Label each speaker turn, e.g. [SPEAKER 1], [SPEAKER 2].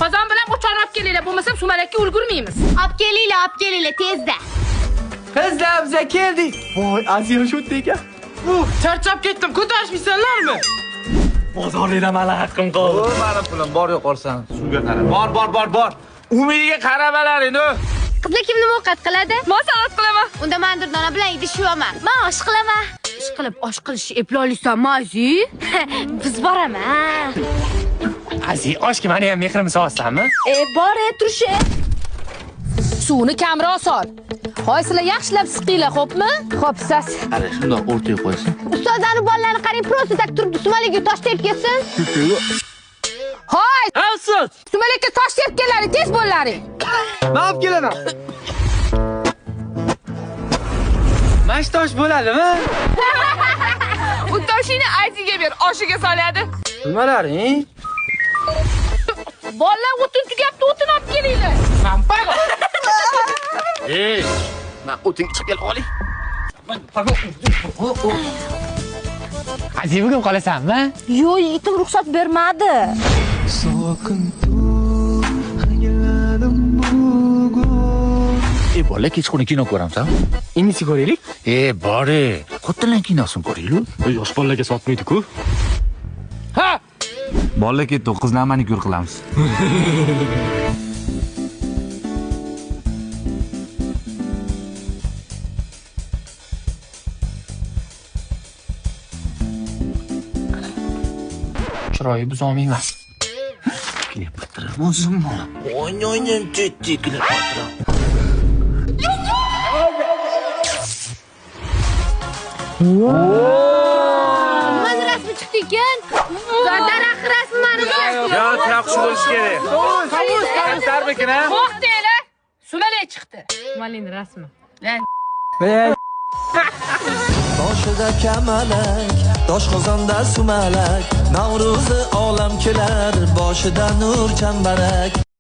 [SPEAKER 1] Qozon bilan o'choq olib kelinglar, bo'lmasam sumalakka ulgurmaymiz.
[SPEAKER 2] Olib kelinglar, olib kelinglar tezda.
[SPEAKER 3] Qizlar, biza keldik. Voy, Aziya shu ekan.
[SPEAKER 4] Charchab ketdim, ko'tarishmaysanlarmi?
[SPEAKER 3] Bozorlikda mani haqqim qoldi.
[SPEAKER 5] Mani pulim bor, yo'qolsan suvga qara. Bor, bor, bor, bor. Umidiga qaramalaring, u.
[SPEAKER 2] Qizlar kim nima ovqat qiladi?
[SPEAKER 1] Men salat qilaman.
[SPEAKER 2] Unda men Durdona bilan idish yuvaman. Men osh qilaman. Ish qilib osh qilishni eploliysanmi, Azi? Biz boraman.
[SPEAKER 3] Aziya, oshga mani ham mehrimni solsanmi?
[SPEAKER 2] E, bor, e, turishi.
[SPEAKER 1] Suvni kamroq sol. Hoy, sizlar yaxshilab siqinglar, xo'pmi? Xo'p, sas.
[SPEAKER 5] Qara, shundoq o'rtaga qo'ysin.
[SPEAKER 2] Ustozlarning bolalarini qarang, просто tak turibdi, sumalakka tosh tepib ketsin.
[SPEAKER 1] Hoy,
[SPEAKER 4] Ha, ustoz.
[SPEAKER 1] sumalakka tosh tepganlaring, tez bo'llaring.
[SPEAKER 3] Men olib kelaman. Mana shu tosh bo'ladimi?
[SPEAKER 1] U toshingni Aziga ber, oshiga soladi.
[SPEAKER 3] Nimalaring?
[SPEAKER 1] Bolalar o'tin tugabdi, o'tin olib kelinglar.
[SPEAKER 5] Ey, men o'ting chiqib kel oling.
[SPEAKER 3] Aziya, bugun qolasanmi?
[SPEAKER 2] Yo'q, yigitim ruxsat bermadi.
[SPEAKER 5] Ey, bola, kechqurun kino ko'ramsan?
[SPEAKER 3] Inisi ko'raylik.
[SPEAKER 5] E, bor, e. Xotinlar kinosini ko'raylik.
[SPEAKER 4] Yosh bolalarga sotmaydi-ku. Ha!
[SPEAKER 5] Bolalar ketdi, qizlar manikyur qilamiz.
[SPEAKER 3] Chiroyi buzolmayman.
[SPEAKER 5] Kleopatra o'zimmi? O'ynoynin tetti Kleopatra.
[SPEAKER 2] Nimani rasmi chiqdi ekan? Daraxt rasmi mani.
[SPEAKER 5] Yo, tuyoqchi bo'lish kerak. Kamtarmikin, ha?
[SPEAKER 1] To'xtanglar. Sumalak chiqdi. Sumalakning rasmi. Lan.
[SPEAKER 6] Boshida kamalak, doshqozonda sumalak, Navro'zi olam kelar, boshida nur chambarak.